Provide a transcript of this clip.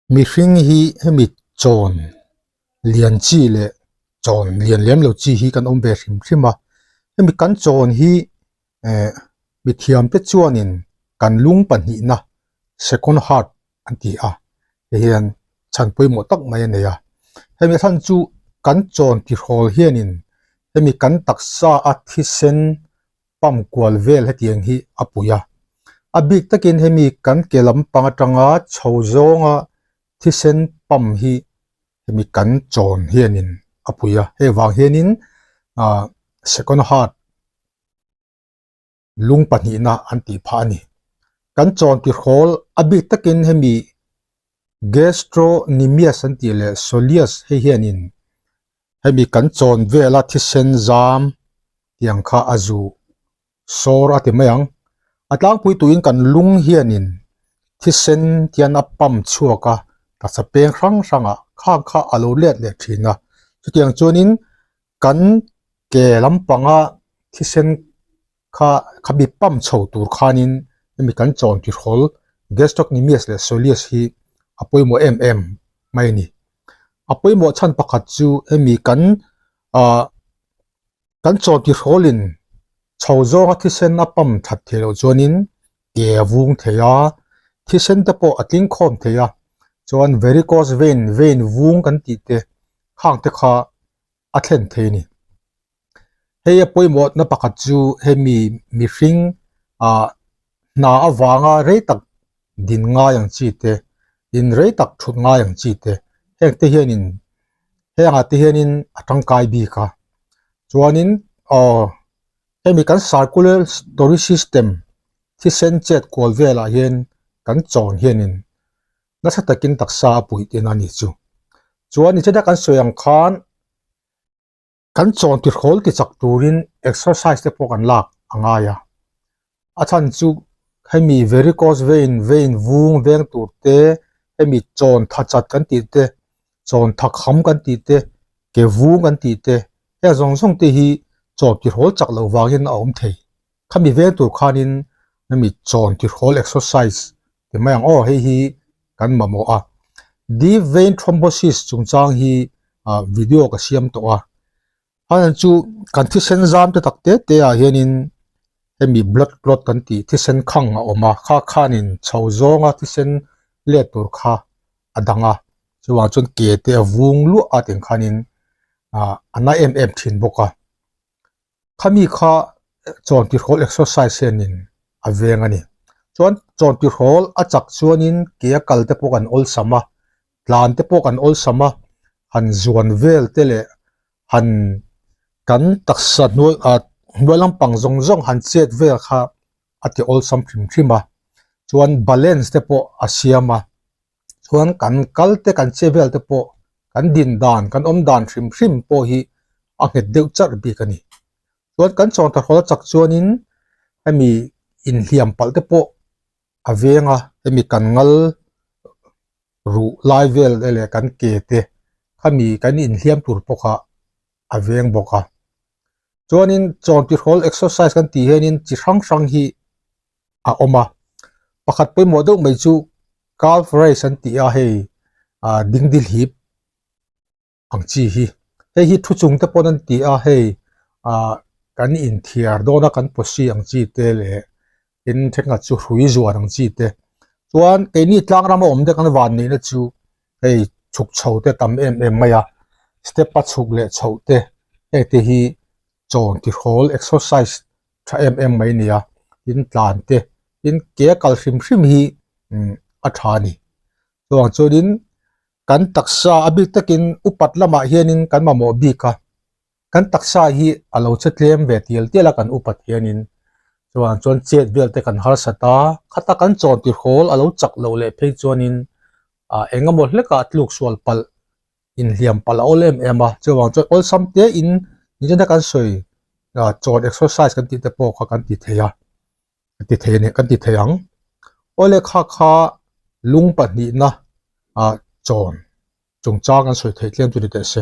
Mihring hi hemi chawn lian chi leh chawn lian lem lo chi hi kan awm ve hrim hrim a hemi kan chawn hi eh mithiam te chuanin kan lung pahnihna second heart an ti a hei hian chhan pawimawh tak mai a nei a hemi chhan chu kan chawn tihrawl hianin hemi kan taksa a thisen pump kual vel hetiang hi a pui a a bik takin hemi kan ke lampang atanga chho zawnga thisen pump hi hemi kan chawn hianin a pui a hei vang hianin ah second heart lung pahnihna an tih phah a ni kan chawn tihrawl a bik takin hemi gastrocnemius an tih leh soleus hei hianin hemi kan chawn vela thisen zam tiang kha a zu sawr a ti mai ang a tlangpui tuin kan lung hianin thisen tian a pump chhuak a taksa peng hrang hrangah khang kha a lo let leh thin a chutiang chuanin kan ke lampanga thisen kha khami pump chho tur khanin hemi kan chawn tihrawl gastrocnemius leh soleus hi a pawimawh em em mai a ni a pawimawh chhan pakhat chu hemi kan ah kan chawn tihrawlin chho zawnga thisen a pump that theih loh chuanin ke a vung thei a thisen te pawh a tling khawm thei a chuan varicose vein vein vung kan tih te khang te kha a thlen thei a ni. Hei a pawimawhna pakhat chu hemi mihring ah hna avanga rei tak din ngai ang chi te in rei tak thut ngai ang chi te heng te hianin hengah te hianin a tangkai bik a chuanin aw hemi kan circulatory system thisen chet kual velah hian kan chawn hianin nasa takin taksa a puih tihna a ni chu. Chuan nichina kan sawi ang khan kan chawn tihrawl ti chak turin exercise te pawh kan lak a ngai a. A chhan chu hemi varicose vein vein vung veng tur te hemi chawn tha chat kan tih te chawn tha kham kan tih te ke vung kan tih te heng zawng zawng te hi chawn tihrawl chak loh vangin a awm thei. Khami veng tur khanin hemi chawn tihrawl exercise ti mai ang aw hei hi kan mamawh a deep vein thrombosis chungchang hi ah video ka siam tawh a a chu kan thisen zam te tak te te ah hianin hemi blood clot kan tih thisen khang a awm a kha khanin chho zawnga thisen let tur kha a dang a chuvang chuan ke te a vung luah a tiang khanin ah a na em em thin bawk a. Khami kha chawn tihrawl exercise hianin a veng a ni. Chuan chawn tihrawl a chak chuanin ke a kal te pawh kan awlsam a, tlan te pawh kan awlsam a, han zuan vel te leh han kan taksa hnuai ah hnuai lampang zawng zawng han chet vel kha a ti awlsam hrim hrim a. Chuan balance te pawh a siam a. Chuan kan kal te kan che vel te pawh kan din dan kan awm dan hrim hrim pawh hi a nghet deuh charh bik a ni. Chuan kan chawntahrawl a chak chuanin hemi inhliam palh te pawh a veng a hemi kan ngal ruh lai vel te leh kan ke te khami kan inhliam tur pawh kha a veng bawk a. Chuanin chawntihrawl exercise kan tih hianin chi hrang hrang hi a awm a pakhat pawimawh deuh mai chu calf raise an tih a hei ah dingdi hlip ang chi hi hei hi thu chung te pawn an ti a hei ah kan inthiar dawn a kan posi ang chi te leh tin thenkhat chu hrui zuan ang chi te chuan keini tlang rama awm te kan van neihna chu hei chhuk chho te tam em em mai a step a chhuk leh chhoh te heng te hi chawn tihrawl exercise tha em em mai nia tin tlan te tin ke a kal hrim hrim hi umm a tha a ni chuvang chuanin kan taksa a bik takin upat lamah hianin kan mamawh bik a kan taksa hi a lo che tlem ve tial tial a kan upat hianin chuvang chuan chet vel te kan harsat a khata kan chawn tihrawl a lo chak loh leh phei chuanin ah eng emaw hlekah tluk sual palh inhliam palh a awl em em a chuvang chuan awlsam te in nichina kan sawi ah chawn exercise kan tih te pawh kha kan ti thei a kan ti thei a ni kan ti thei ang awle kha kha lung pahnihna ah chawn chungchang kan sawi theih tlem chu ni teh se.